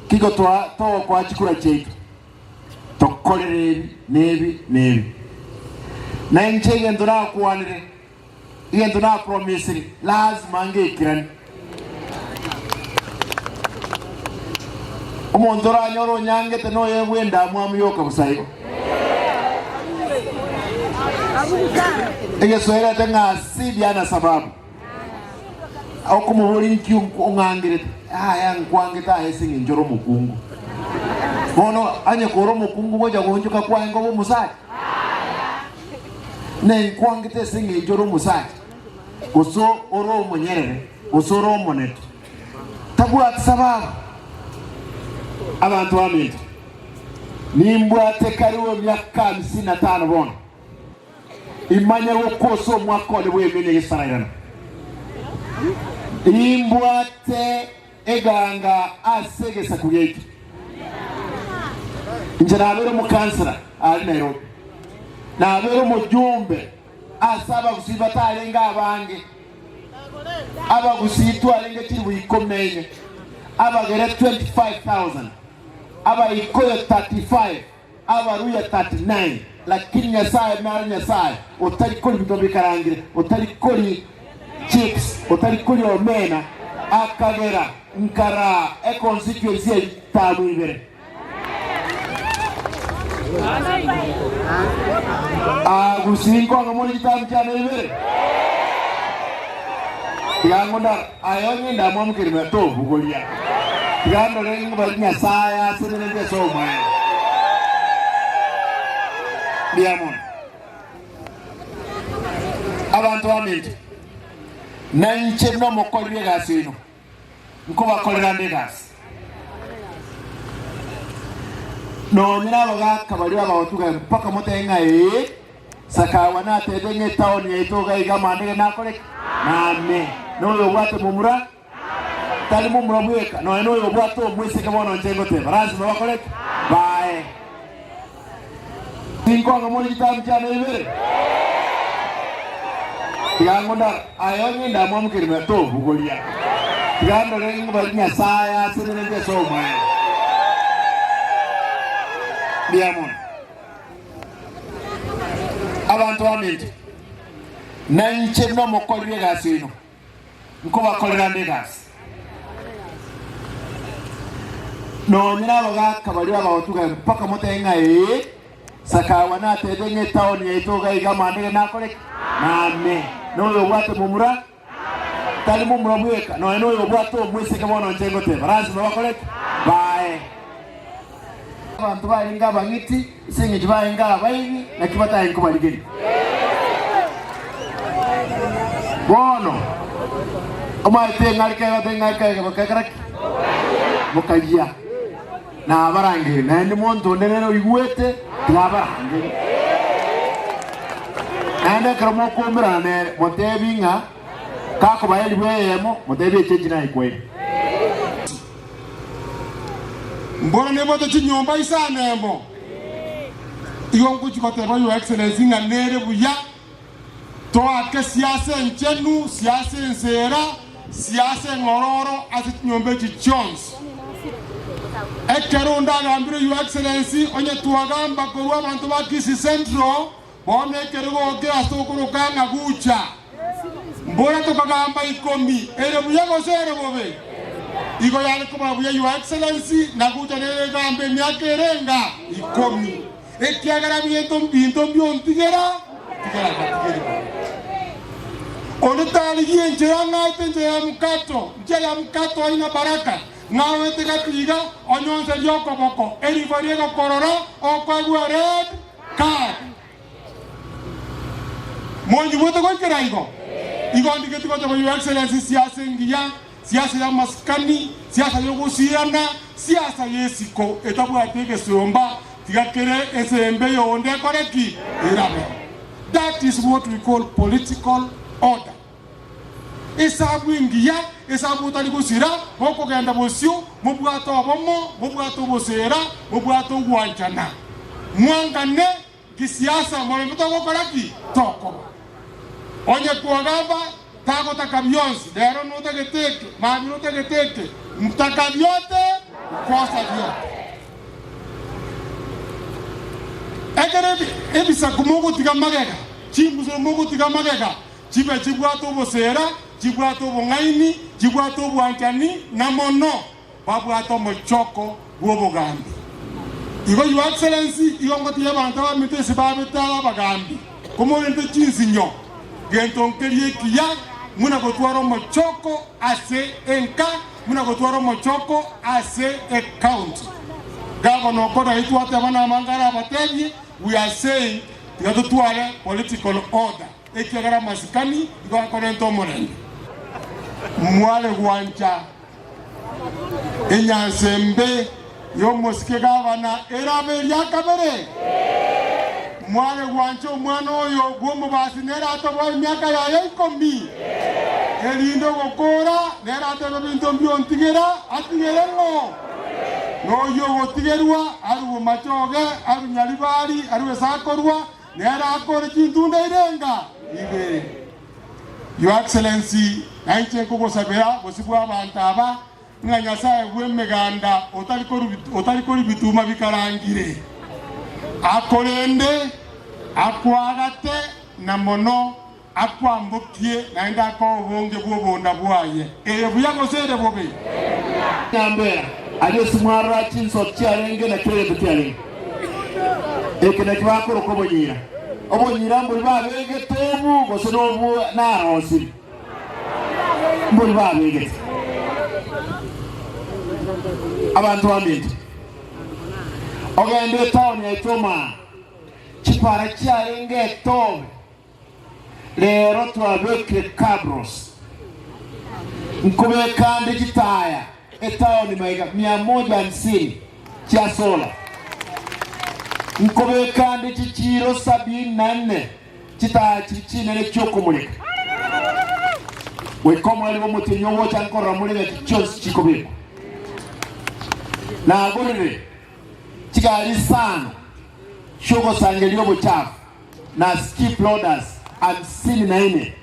Tigo twa togokoa chikura chiaito, tokorere ebi, na ebi, na ebi. Na inche egento nakwanire, egento napromisire, lazima ngekeranie. Omonto oranyore onyangete noyo bw'endamwamu yoka bosa igo. Egeswahili ng'a asidi ana sababu. Okomoboria inki ong'angerete, yaya nkwangete aye ase engencho ore omokungu. Bono onye kore omokungu gocha goonchoka kwaye nkoba omosacha? Nenkwangete ase engencho ore omosacha, gose ore omonyerere, gose ore omonetu. Tabwati sababu. Abanto baminto, nimbwate karibu emiaka hamsini na tano bono. Imanye gokwa ase omwaka one bw'emia egesarairano. Nimbwate eganga ase egesaku giaito. Inche nabeire omokansera aria Nairobi. Nabeire omojumbe ase abagusii batarenge abange. Abagusii twarenge chilifu ikomi na inye, abagere 25,000, abaikoyo 35. Abaruya 39 Lakini Nyasae nare Nyasae otari koria binto bikarangire, otari koria chips, otari koria omena, akagera nkaraa econstituency ya itamu ibere. Aa gusii nkoanga more chitamu chiane ibere? Tiga ngondara aye onye ndamwamu kerima tobugoria. Tiga ndore ng'a Nyasae asenenetie ase omoerio. Mbuya mono. Abanto baminto, na inche nomokori bw'egasi oino, nkobakorera nde egasi. Nonye nabagaaka baria abagotuga mpaka motebe ng'a ee, Sakawa natebe ng'a etaoni yaito iga iga amandege nakore ki? Name. Noyo obwate momura, tari momura bweka, nonya noyo obwate omoiseke bono inche ngoteba, lasima bakore ki? Bae. Tinkwanga more chitabu chiane ibere? Tiga ngondare, aye onye ndamwamu kerima tobugoria. Tiga ndore ng'a Nyasae asenenetie ase omoerio. Mbuya mono. Abanto baminto, na inche nomokori bw'egasi oino, nkobakorera nde egasi. Nonye nabagaaka baria abagotuga mpaka motebe ng'a ee, Sakawa natebe ng'a etaoni yaito iga iga amandege nakore ki? Name. Noyo obwate momura, tari momura bweka, nonya noyo obwate omoiseke bono inche ngoteba, lasima bakore ki? Bae. Abanto barenge abang'iti, ase engencho barenge abaibi, naki batare nkobarigeria. Bono omanyete eng'areka egote eng'areka egekora ki? Bokayia. Nabarangerie, naende monto onde nere oigwete, tinabarangerie. Naende ekero mokoumerana nere, motebi ng'a kakobae elifu eyemo, motebi echenchi naikwaire. Mboro nebwate chinyomba isano emo. Igo ngochia goteba Your Excellency ng'a nere buya toake siasa enchenu, siasa ensera, siasa eng'ororo ase chinyomba echi chionsi. Ekero onde agambire Your Excellency onye twagamba korwa abanto ba Kisii Central, Bono ekerogo kere ase okoroka ng'a gucha, mbora tokagamba ikomi, ere buya gose ere bobe? Igo yare koba buya Your Excellency, na gucha nere egamba emiaka ere enga? Ikomi. Ekiagera binto mbinto mbiontigera, tigera ngatigere bobe. Onde tarigia enchera ng'aete enchera ya mkato, njia ya mkato haina baraka, ng'aoete gati iga, onyonserie okoboko, eribo ri'egokorora, okoegwa red, Card. Monyigwete goikera igo? Igo ndigeti gochaba Your Excellency siasa engiya, siasa y'amasikani, siasa y'ogosiirana, siasa y'esiko etabwati egesomba tiga kere esembe y'onde ekore ki? Erabe. That is what we call political order. Esabu engiya, esabu otari gosira, mokogenda bosio, mobwate obomo, mobwate oboseera, mobwate ogwanchana. Mwangane gisiasa, morembe togokora ki? Tokoba. Onye kwagamba tagotaka bionsi, rero notagete eke, mambia notagete eke, ntaka biote. Kosa vyote. Ekero ebisaku mogotiga magega, chimbusuro mogotiga magega, chibe chibwate obosera, chibwate obong'aini, chibwate obwanchani, na mono babwate omochoko bw'obogambi. Igo Your Excellency, igo ngotiga abanto abaminto ase babete aba abagambi, komorente chinsinyo, gento nkeria ekiya buna gotwara omochoko ase enka, buna gotwara omochoko ase ecounty. Gavana oko naye twateba namange arabatebie, we are saying tiga totware political order ekiagera amasikani igo akorenta omorembe. Mware gwancha Enyansa embe y'omosike gavana erabe eria kabere. Mware gwancha omwana oyo bw'omobasi nere atoboe emiaka yaye ikomi, erinde ogokoora nere atebe binto mbiontigera, atigere ng'o? Noyio ogotigerwa arue bomachoge, arue nyaribari, arue esakorwa, nere akore chintunda irenga ibere. Your Excellency, nainche nkogosabera bosio bw'abanto aba, ng'a Nyasae bw'emeganda otari korua bituma bikarangire, akorende, akoagate, na mono akwambokie, naende akoe obonge bw'obonda bwaye. Ere buya gose ere bobe? Nyambera, aria ase mwarora chinsoki chiarenge na kera egento kiarenge. Eke nakio bakoroka obonyira. Obonyira mbori babegete obu gose nobu narosire? Mbori babegete. Abanto baminto, ogende etaoni yaito Omaha, chipara chiarenge etobe. Rero twabekire cabros, nkobeka nde chitaya etaoni maiga mia moja hamsini chia solar, nkobeka nde chichiiro sabini na nne chitaya chiri chinene chiokomureka. Goika omweri bw'omotienyi ogocha nkorora more ng'aki chionsi chikobekwa. Nagorire chigari isano chiogosangereria obochafu. na skip loaders hamsini na ine.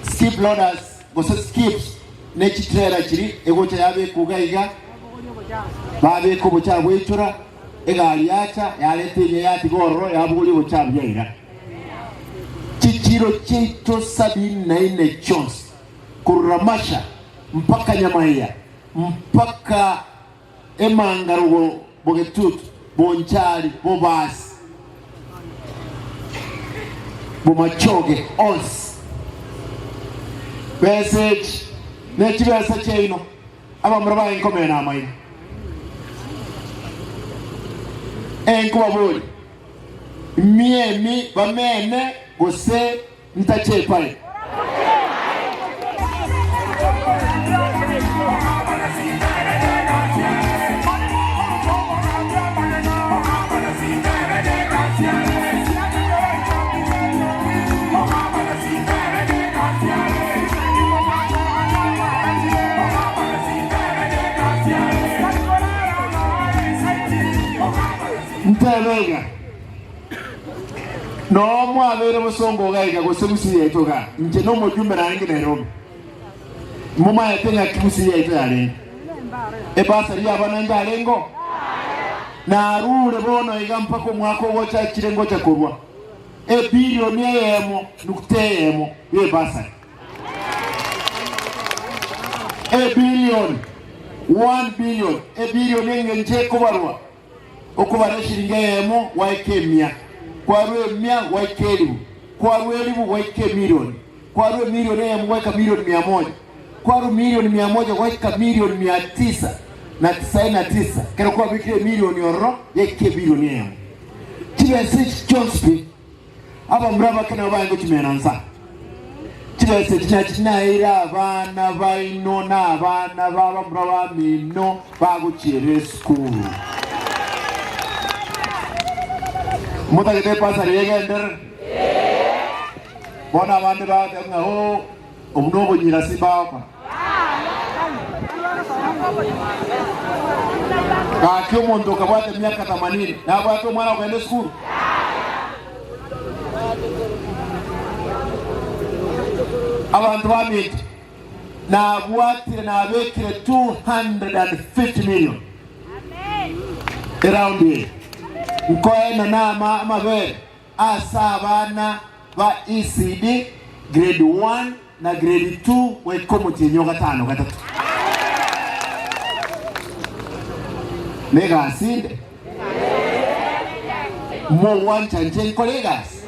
Skip loaders gose skips ne chitrela chiri egocha yabekwa iga iga, babeka obochafu bwaichora, egari yacha yareta enyia yatiga ororo yabogoria obochafu yaira. Chichiro chiaito sabini na ine chionsi korwa Ramasha mpaka Nyamaiya mpaka Emangarogo bogetutu, bonchari, bobasi, bomachoge onsi. Besa echi nechibesa chiaino, abamura baye nkomena amaino. Enkobaboria, Imiemi bamene gose Ntachepare. Ntebe iga. Noo mwabeire bosongo iga iga gose Gusii yaito igaa, inche nomojumbe narenge Nairobi. Momaete ng'aki Gusii yaito yarenge? Ebasari y'abana njarengeo? Narure bono iga mpaka omwaka ogocha achire ngocha korwa ebilioni eyemo nukta eyemo y'ebasari. Ebilioni, one billion, ebilioni engencho ekobarwa. Okobara eshiringi eyemo gwaika emia, kwarua emia gwaika elifu, kwarua elifu gwaika emilioni, kwarua emilioni eyemo gwaika milioni mia moja, kwarua milioni mia moja gwaika milioni mia tisa na tisaini na tisa. Ekero kwabekire emilioni ororo yaika ebilioni eyemo. Chibesa echi chionsi pi abamura abake nabo baye gochimena nsa. Chibesa echi nachio chinaeire abana baino na abana b'abamura bamino bagochiera esukuru. Motagete epasari egenderere? Bono abande bagoteba ng'a oo, obwo nobonyira simbagokora. Gaki omonto okabwata emiaka thamanini, nabwate omwana okogenda esukuru? Abanto baminto, nabwatire nabekire 250 million. Eraundi eye nkoenana ama amabere ase abana ba ECD grade 1 na grade 2 goika omotienyi o gatano gatato. Negasi inde? Mogwancha inche nkore egasi?